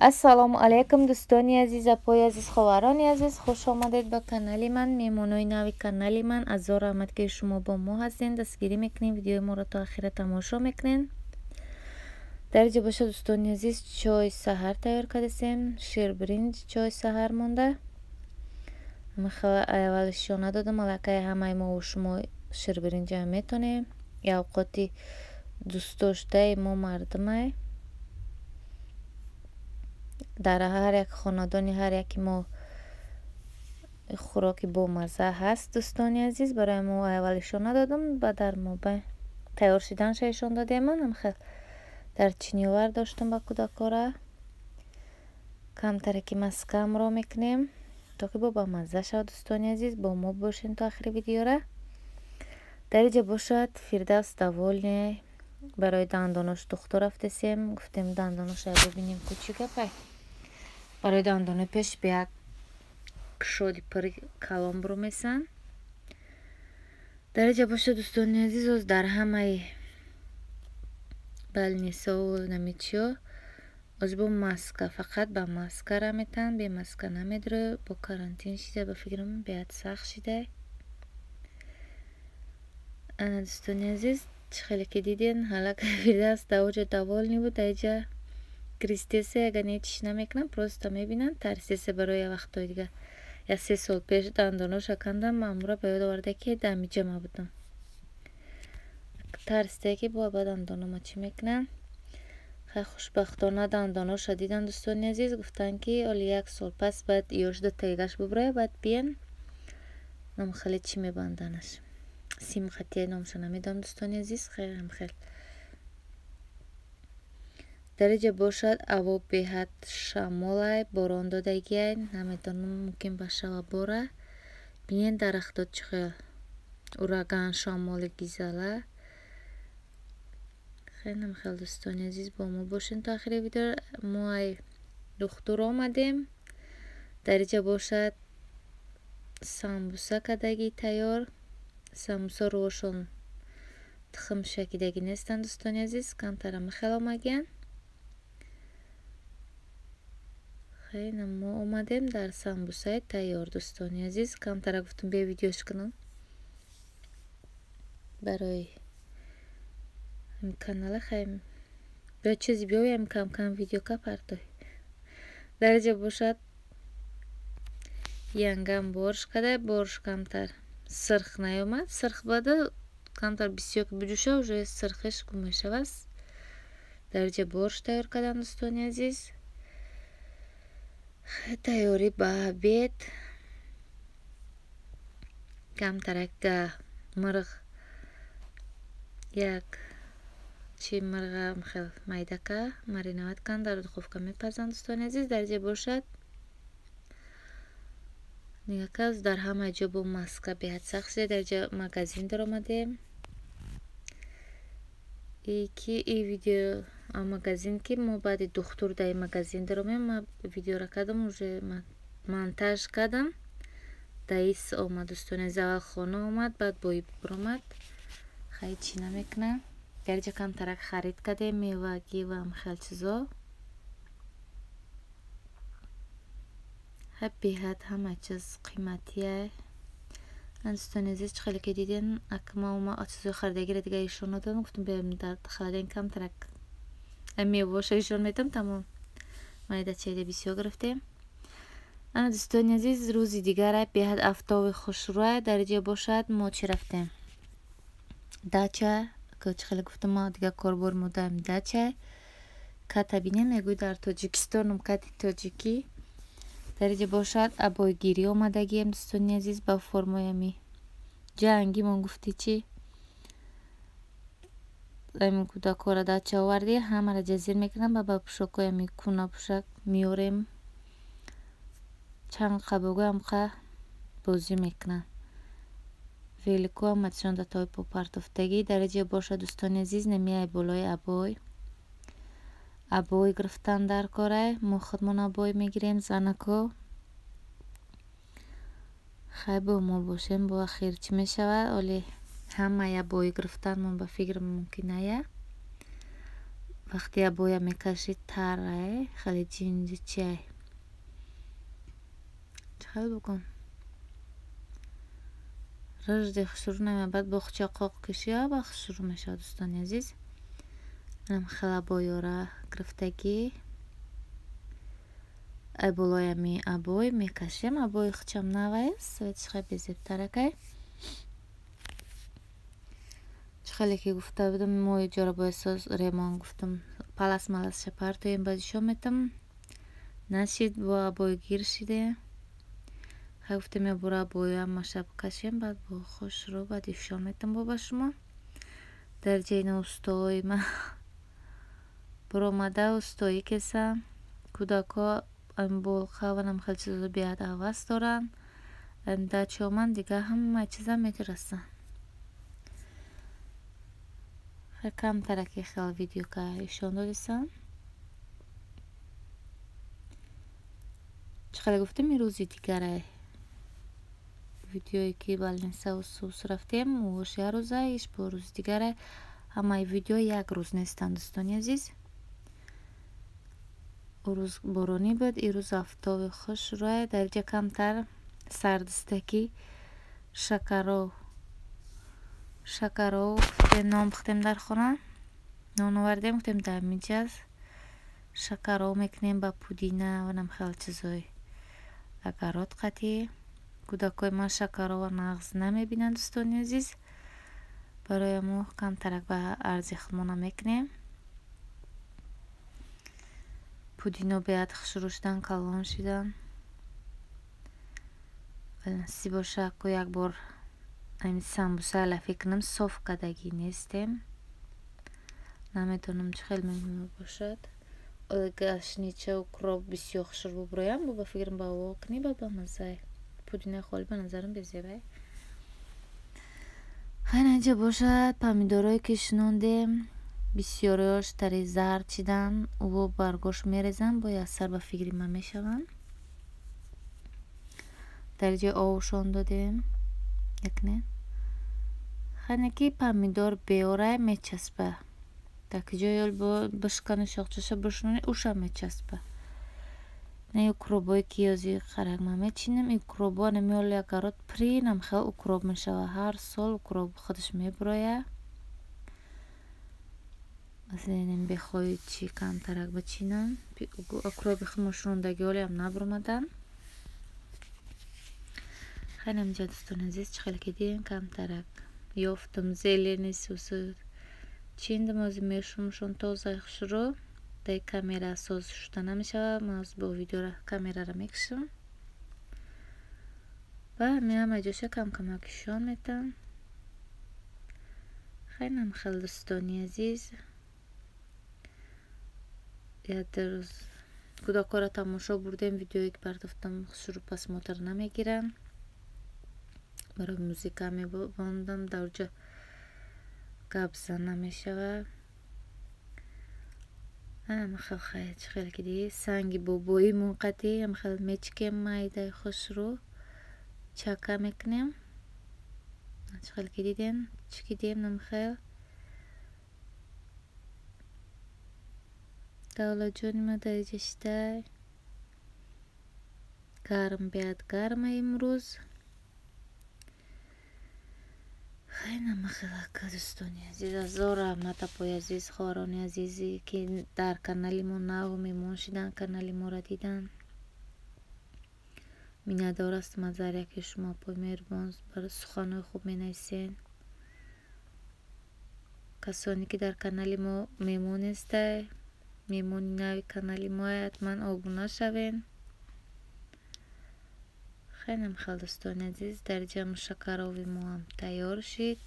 Ассалому алайкум, дӯстони азиз, апои азиз, ховарони азиз, хуш омадед ба канали ман. Меҳмонои нави канали ман, азор раҳмат, ки шумо бо мо ҳастед. Дастгирӣ мекунем, видеои моро то ахира тамошо мекунем. Дар инҷо бошад, дӯстони азиз, чой саҳар тайёр кардасем, ширбиринҷ чой саҳар монда. Аввал шона додам, аллакай ҳамаи мо шумо ширбиринҷа метонем. Авқоти дӯстдоштаи мо мардумай. Дар ҳар як хонадони ҳар яки мо хӯроки бомазза ҳаст, дӯстони азиз. Барои мо аввал ишон надодам, ба дар мобайн тайёр шиданша ишон додем. Хел дар чиниёвар доштам ба кӯдакора. Камтаре ки маскамро мекунем, то ки бо бамазза шавад, дӯстони азиз. Бо мо бошем то ахири видеора. Дар инҷа бошад, Фирдавс довольный, барои дандонош духтур рафтесем. Гуфтем, дандоноша бибинем, ку чӣ гапай. Барои дандонои пеш як кушоди пури калон бурумесанд. Дар инҷа бошад, дӯстони азиз, оз дар ҳамаи больницаову намичиё оз бо маска, фақат ба маска раметан, бе маска намедиро. Бо карантин шида, ба фикрам, беҳад сахт шида. Ана, дӯстони азиз, чӣ хеле ки диден, ҳалака Фирдавс дар довольный буд. Дар инҷа гристесе, агар не чиш намекунам, просто мебинанд, тарсесе. Барои вақтҳои дига, як 3 сол пеш дандоноша кандам, амура ба ёд оварда, ки дамиҷа ма будам. Тарсида, ки бо ба дандонома чӣ мекунам. Хай, хушбахтона дандоноша дидан, дӯстони азиз. Гуфтанд, ки оли як сол пас баъд ёш дутагаш бубрая, баъд биен, номхеле чӣ мебанданаш, сим хатия, номша намедонам, дӯстони азиз. Хелам хел. Дар инҷа бошад, ҳаво беҳад шамолай, борон додагиай, намедонам, мумкин ба шава бора. Бинед, дарахто чӣ хел ураган, шамоли гизала. Хелам хел, дӯстони азиз, бо мо бошед то ахири видео. Мо ай духтур омадем. Дар инҷа бошад, самбуса кардагӣ тайёр. Самбуса рӯҳошон тухм шакидагӣ нестанд, дӯстони азиз, камтара михел омагиянд. Хеле мо омадем, дар самбусаи тайёр, дӯстони азиз. Камтара гуфтам, бе видеош кунам барои канала. Хай, биё, чизи биёям, кам кам видео ка партой. Дар инҷа бошад, янгам борш када. Борш камтар сирх наёмад, сирх бада, камтар бисёр ки биҷӯша, уже сирхиш гум мешавад. Дар инҷа борш тайёр кардам, дӯстони азиз. Тайёрӣ ба обед. Камтарак мирғ, як чи мирға хел майдака мариновать кан, дар духовка мепазанд, дӯстони азиз. Дар инҷа бошад, нигака, дар ҳама ҷо бо маска беҳад сахт шуда. Дар инҷа магазин даромадем. Ки и видео магазин, ки мо баъди духтур дар ин магазин даромем, ма видеора кардам, уже монтаж кардам, даис омад, дӯстони азиз. Аввал хона омад, баъд бои биромад. Хай, чӣ намекунам. Дар инҷа камтарак харид кардем, мевагӣ ва хел чизо. Хай, беҳад ҳама чиз қиматия, дӯстони азиз. Чӣ хеле ки диден, акма ма чизои харидагиро дига ишон надодам. Гуфтам, биёем, дар халадин камтарак мевоша ишон метам, тамом. Майда чайда бисёр гирифтем. Ана, дӯстони азиз, рӯзи дигара, беҳад афтоби хушрӯя. Дар инҷа бошад, мо чӣ рафтем? Дача. Чӣ хеле гуфтам, ма дига корбор модаем дача. Ката бинем, мегӯй, дар Тоҷикистонам, кати тоҷикӣ. Дар инҷа бошад, абойгирӣ омадагием, дӯстони азиз, ба формоями ҷангимон. Гуфтӣ чӣ, ами кӯдакҳоро дача овардӣ, ҳамаро ҷазир мекунам, ба пӯшокҳоями куна пӯшак меорем. Чанд қабугӯ ҳамқа бозӣ мекунанд. Велико ҳаматишон дар тои попартофтагӣ. Дар инҷа бошад, дӯстони азиз, намеай болои абой. Абой гирифтан дар корай, мо худмон абой мегирем, занако. Хай, бо мо бошем, бо ахир чӣ мешавад. Оли ҳамаи абой гирифтанмон, ба фикрам, мумкин ная. Вақте абоя мекашӣ тарай, хеле ҷинҷи чиай. Чӣ хел букун? Рыжди хушрӯ намеяд, баъд бо хуча қоқ кишӣ, ба хушрӯ мешавад, дӯстони азиз. Инам хел абоёра гирифтагӣ. Ай болои ами абой мекашем. Абои хучам навай цветш хеле безебтаракай. Чӣ хеле ки гуфта будам, мо иҷора бояд соз ремон гуфтам, палас маласша партоем, баъд ишон метам. Нашид, бо абойгир шиде. Хай гуфтем, я бура абоям маша бикашем, баъд бо хушрӯ баъд ишон метам бо ба шумо. Дар ҷайна устои ма буромада устоӣ кесам. Кӯдакҳо болқа ва нам хел чизо беҳад ҳавас доранд. Дачаоман дига ҳама чиза метирасанд. Хай камтараки хел видео ка ишон додисам. Чӣ хеле гуфтем, рӯзи дигарай видеое ки больница сус рафтем, ош як рӯза, иш бо рӯзи дигарай. Ҳамаи видео як рӯз нестанд, дӯстони азиз. Рӯз боронӣ буд, ирӯз афтоби хушрӯй. Дар ҷа камтар сардистакӣ шакаро гуфтем, нон пухтем дар хона. Нон овардем, гуфтем дар ҳаминҷа шакаро мекунем ба пудина ва нам хел чизои агарот қатӣ. Кӯдакҳои ман шакарова нағз намебинанд, дӯстони азиз. Барои мо камтарак ба арзи худмона мекунем. Пудино беҳад хушрӯ шудан, калон шидан. Насиб боша, ку як бор ами самбуса алафӣ кунам, соф кардагӣ нестем. Намедонам чӣ хел мебошад. Гашнича укроп бисёр хушрӯ буброям, бо ба фикрам ба ово кунӣ, ба бамаззай. Пудинаи холӣ ба назарам безебай. Хайр, инҷа бошад помидорое ки шинондем, бисёриёш тари зард шидан, ӯ баргош мерезанд, бо як сар ба фикри ман мешаванд. Дар ҷои овшон додем. Якне. Хайне ки помидор беорай мечаспа. Дар ки ҷои бишкани шохчаша бишнони, уша мечаспа. Не укробое ки ёзи қарак ман мечинам, укробо намеоли агарот принам хел укроп мешава. Ҳар сол укроп худаш мебуроя. Масалан, бехоҳӣ чӣ камтарак бичинам. Укроби худ шунондагӣ ҳолиам набуромадан. Хайр, инҷа дӯстони азиз, чӣ хеле ки дидем, камтарак ёфтам зелени сусу чиндам, ози мешумшон тозаи хушрӯ. Дар камера соз шуда намешавад, ман ҳозир бо видеора камерара мекушам. Ва ҳамин ҳама ҷоша камкамак ишон метам. Хайнам хел, дӯстони азиз. Як рӯз кӯдакҳоро тамошо бурдем, видеое ки партофтам хушрӯ просмотр намегиранд. Барои музыка мебондам, дар ҷо гап зан намешавад. Ам хел хай, чӣ хел ки дидӣ, санги бобоимон қатӣ ам хел мечикем, майдаи хушрӯ чака мекунем. Чӣ хел ки дидем, чикидем нам хел. Давлатҷони ма дар инҷа шидай. Гарм беҳад гарма имрӯз. Хай намахелака, дӯстони азиз, ҳазор раҳмат апои азиз, хоҳарони азизе ки дар канали мо нав мемон шидан, канали моро дидан. Миннатдор ҳастам аз ҳар яке шумо, апои меҳрубон, барои суханҳои хуб менависен. Касоне ки дар канали мо меҳмон нестай, меҳмони нави канали мо, ҳатман обуна шавен. Хайнам хел, дӯстони азиз, дар ҷа мушакарови мо ҳам тайёр шид.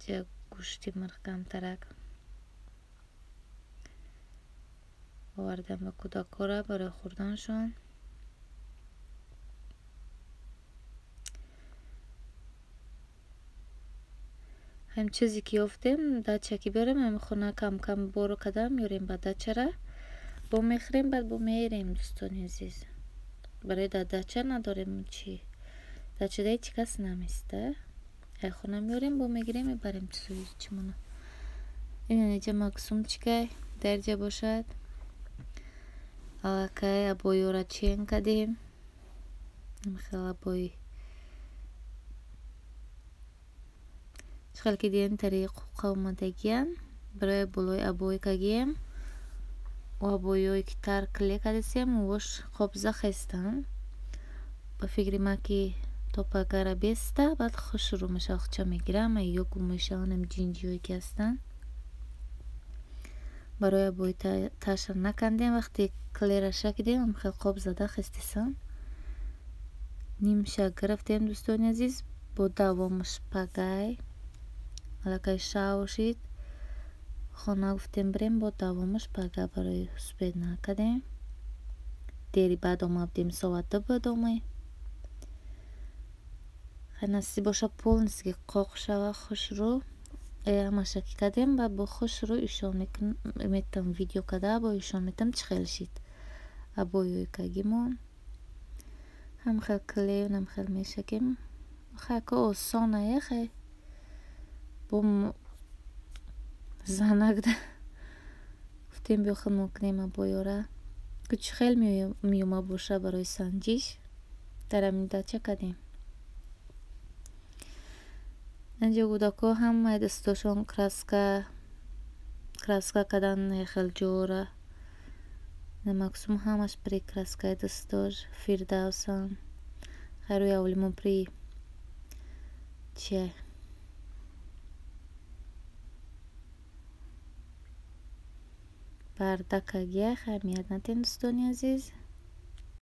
Ҷа гӯшти мирғ камтарак овардам ба кӯдакҳоро барои хӯрданшон. Ҳам чизе ки ёфтем, дача ки биёрем, ҳами хона кам-кам боро карда меорем ба дачара. Бо мехӯрем, баъд бо мерем, дӯстони азиз. Барои дар дача надорем чӣ. Дачада ҳеҷ кас наместа. Ай хона меорем, бо мегирем, мебарем чизои чимона. Ин инҷа Максумчикай дарҷа бошад. Аллакай обоёра чен кардем. Хел обои чӣ хел ки дидем, тари қуқа омадагиян. Барои болои обои кагием. Обоёе ки тар клей кардесем, вош қобза хестанд. Ба фикри ман, ки то пагара беста, баъд хушрӯ мешавад, хуча мегирам, ё гум мешаванд ам ҷинҷиҳое ки ҳастанд. Барои обои таша накандем, вақте клейра шакидем, хел қоб зада хестисан. Нимша гирифтем, дӯстони азиз, бо давомаш пагай. Аллакай шав шид. Хона гуфтем бирем, бо давомаш пага, барои успеть накардем. Дери баъд омадем, соат 2 буд омаем. Хай, насиб боша, полностью қоқ шава хушрӯ. Ҳамаша ки кардем, баъд бо хушрӯ ишон метам, видео карда бо ишон метам, чӣ хел шид. Обоёи кагимон. Ҳам хел клей нам хел мешакем. Хай, ко осонае, хай. Бо занак гуфтем, биё худмон кунем обоёра. Ку чӣ хел меомад боша, барои санҷиш. Дар ҳамин дача кардем. Инҷа кӯдакҳо ҳамаи дастошон краска кардан, хел ҷора. Максум ҳамаш при краскаи дастош, Фирдавсам. Хай, рӯи аввалимон при чия. Бардакагия, хай, мият натем, дӯстони азиз.